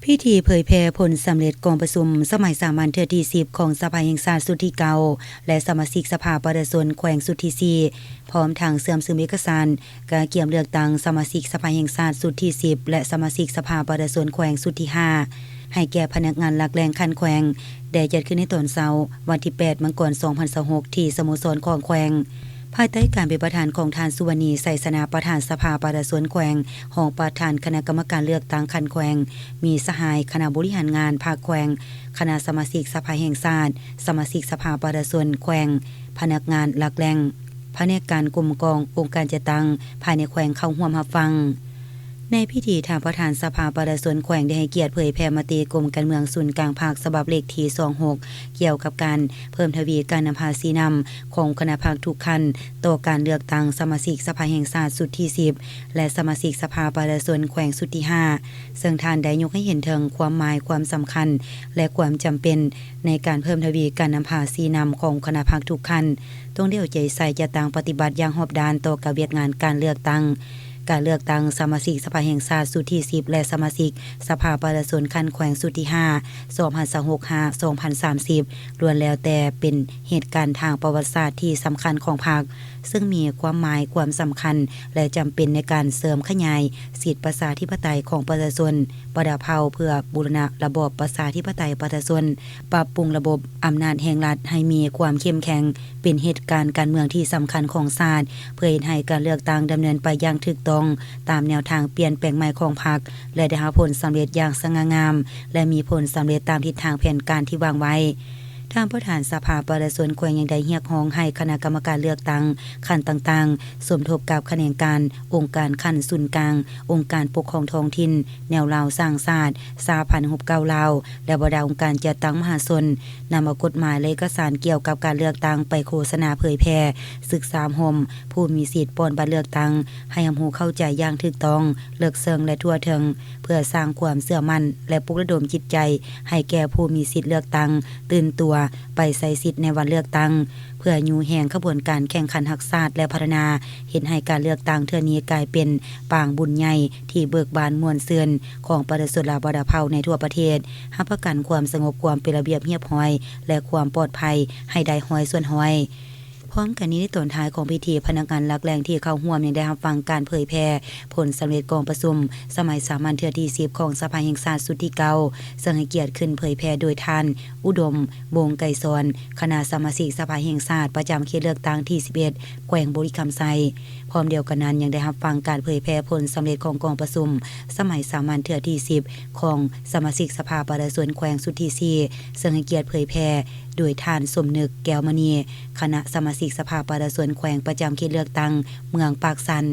ພິທີເຜີຍແຜ່ຜົນສຳເລັດກອງປະຊຸມສະໄໝສາມັນເທື່ອທີສິບຂອງສະພາແຫ່ງຊາດຊຸດທີເກົ້າ ແລະ ສະມາຊິກສະພາປະຊາຊົນແຂວງຊຸດທີສີ່ ພ້ອມທັງເຊື່ອມຊຶມເອກະສານກະກຽມເລືອກຕັ້ງສະມາຊິກສະພາແຫ່ງຊາດຊຸດທີສິບ ແລະ ສະມາຊິກສະພາປະຊາຊົນແຂວງຊຸດທີຫ້າ ໃຫ້ແກ່ພະນັກງານຫຼັກແຫຼ່ງຂັ້ນແຂວງ ໄດ້ຈັດຂຶ້ນໃນຕອນເຊົ້າ ວັນທີແປດ ມັງກອນ ສອງພັນຊາວຫົກ ທີ່ສະໂມສອນຂອງແຂວງ. ພາຍໃຕ້ການເປັນປະທານຂອງທ່ານ ສຸວັນນີ ໄຊຊະນະ ປະທານສະພາປະຊາຊົນແຂວງ, ຮອງປະທານຄະນະກຳມະການເລືອກຕັ້ງຂັ້ນແຂວງ, ມີສະຫາຍຄະນະບໍລິຫານງານພັກແຂວງ, ຄະນະສະມາຊິກສະພາແຫ່ງຊາດ, ສະມາຊິກສະພາປະຊາຊົນແຂວງ, ພະນັກງານຫຼັກແຫຼ່ງ, ພະແນກການກົມກອງ, ອົງການຈັດຕັ້ງພາຍໃນແຂວງເຂົ້າຮ່ວມຮັບຟັງ. ໃນພິທີ, ທ່ານປະທານສະພາປະຊາຊົນແຂວງໄດ້ໃຫ້ກຽດເຜີຍແຜ່ມະຕິກົມການເມືອງສູນກາງພັກ ສະບັບເລກທີສອງຫົກ ກ່ຽວກັບການເພີ່ມທະວີການນຳພາຊີ້ນຳຂອງຄະນະພັກທຸກຂັ້ນ ຕໍ່ການເລືອກຕັ້ງສະມາຊິກສະພາແຫ່ງຊາດຊຸດທີສິບ ແລະ ສະມາຊິກສະພາປະຊາຊົນແຂວງຊຸດທີຫ້າ ເຊິ່ງທ່ານໄດ້ຍົກໃຫ້ເຫັນເຖິງຄວາມໝາຍ, ຄວາມສຳຄັນ ແລະ ຄວາມຈຳເປັນໃນການເພີ່ມທະວີການນຳພາຊີ້ນຳຂອງຄະນະພັກທຸກຂັ້ນ ຕ້ອງໄດ້ເອົາໃຈໃສ່ຈັດຕັ້ງປະຕິບັດຢ່າງຮອບດ້ານຕໍ່ກັບວຽກງານການເລືອກຕັ້ງ. ການເລືອກຕັ້ງສະມາຊິກສະພາແຫ່ງຊາດຊຸດທີສິບ ແລະ ສະມາຊິກສະພາປະຊາຊົນຂັ້ນແຂວງຊຸດທີຫ້າ ສອງພັນຊາວຫົກ ຫາ ສອງພັນສາມສິບ ລ້ວນແລ້ວແຕ່ເປັນເຫດການທາງປະຫວັດສາດທີ່ສຳຄັນຂອງພັກ, ເຊິ່ງມີຄວາມໝາຍ, ຄວາມສຳຄັນ ແລະ ຈຳເປັນໃນການເສີມຂະຫຍາຍສິດປະຊາທິປະໄຕຂອງປະຊາຊົນ ປະດາເຜົ່າເພື່ອບູລະນະລະບອບປະຊາທິປະໄຕປະຊາຊົນ, ປັບປຸງລະບົບອຳນາດແຫ່ງລັດໃຫ້ມີຄວາມເຂັ້ມແຂງ, ເປັນເຫດການການເມືອງທີ່ສຳຄັນຂອງຊາດ ເພື່ອເຮັດໃຫ້ການເລືອກຕັ້ງດຳເນີນໄປຢ່າງຖືກຕ້ອງຕາມແນວທາງປ່ຽນແປງໃໝ່ຂອງພັກ ແລະ ໄດ້ຮັບຜົນສຳເລັດຢ່າງສະຫງ່າງາມ ແລະ ມີຜົນສຳເລັດຕາມທິດທາງແຜນການທີ່ວາງໄວ້. ທ່ານປະທານສະພາປະຊາຊົນແຂວງຍັງໄດ້ຮຽກຮ້ອງໃຫ້ຄະນະກຳມະການເລືອກຕັ້ງຂັ້ນຕ່າງໆ ສົມທົບກັບຂະແໜງການ, ອົງການຂັ້ນສູນກາງ, ອົງການປົກຄອງທ້ອງຖິ່ນ, ແນວລາວສ້າງຊາດ, ສະຫະພັນຮູບເກົ່າລາວ ແລະ ບັນດາອົງການຈັດຕັ້ງມະຫາຊົນ ນຳເອົາກົດໝາຍ ແລະ ເອກະສານກ່ຽວກັບການເລືອກຕັ້ງໄປໂຄສະນາເຜີຍແຜ່, ສຶກສາອົບຮົມຜູ້ມີສິດປ່ອນບັດເລືອກຕັ້ງ ໃຫ້ຮັບຮູ້ເຂົ້າໃຈຢ່າງຖືກຕ້ອງ, ເລິກເຊິ່ງ ແລະ ທົ່ວເຖິງ, ເພື່ອສ້າງຄວາມເຊື່ອໝັ້ນ ແລະ ປຸກລະດົມຈິດໃຈໃຫ້ແກ່ຜູ້ມີສິດເລືອກຕັ້ງຕື່ນຕົວໄປໃຊ້ສິດໃນວັນເລືອກຕັ້ງ, ເພື່ອຍູ້ແຮງຂະບວນການແຂ່ງຂັນຮັກຊາດ ແລະ ພັດທະນາ, ເຮັດໃຫ້ການເລືອກຕັ້ງເທື່ອນີ້ກາຍເປັນປາງບຸນໃຫຍ່ທີ່ເບີກບານມ່ວນຊື່ນຂອງປະຊາຊົນລາວບັນດາເຜົ່າໃນທົ່ວປະເທດ, ຮັບປະກັນຄວາມສະຫງົບ, ຄວາມເປັນລະບຽບຮຽບຮ້ອຍ ແລະ ຄວາມປອດໄພໃຫ້ໄດ້ຮ້ອຍສ່ວນຮ້ອຍ. ພ້ອມກັນນີ້, ໃນຕອນທ້າຍຂອງພິທີ, ພະນັກງານຫຼັກແຫຼ່ງທີ່ເຂົ້າຮ່ວມຍັງໄດ້ຮັບຟັງການເຜີຍແຜ່ຜົນສຳເລັດກອງປະຊຸມສະໄໝສາມັນເທື່ອທີສິບຂອງສະພາແຫ່ງຊາດຊຸດທີເກົ້າ ເຊິ່ງໃຫ້ກຽດຂຶ້ນເຜີຍແຜ່ໂດຍທ່ານ ອຸດົມ ວົງໄກສອນ ຄະນະສະມາຊິກສະພາແຫ່ງຊາດປະຈຳເຂດເລືອກຕັ້ງທີສິບເອັດ ແຂວງບໍລິຄຳໄຊ. ພ້ອມດຽວກັນນັ້ນ, ຍັງໄດ້ຮັບຟັງການເຜີຍແຜ່ຜົນສຳເລັດຂອງກອງປະຊຸມສະໄໝສາມັນເທື່ອທີສິບຂອງສະມາຊິກສະພາປະຊາຊົນແຂວງຊຸດທີສີ່ ເຊິ່ງໃຫ້ກຽດເຜີຍແຜ່ໂດຍທ່ານ ສົມນຶກ ແກ້ວມະນີ ຄະນະສະມາຊິກສະພາປະຊາຊົນແຂວງປະຈຳເຂດເລືອກຕັ້ງເມືອງປາກຊັນ.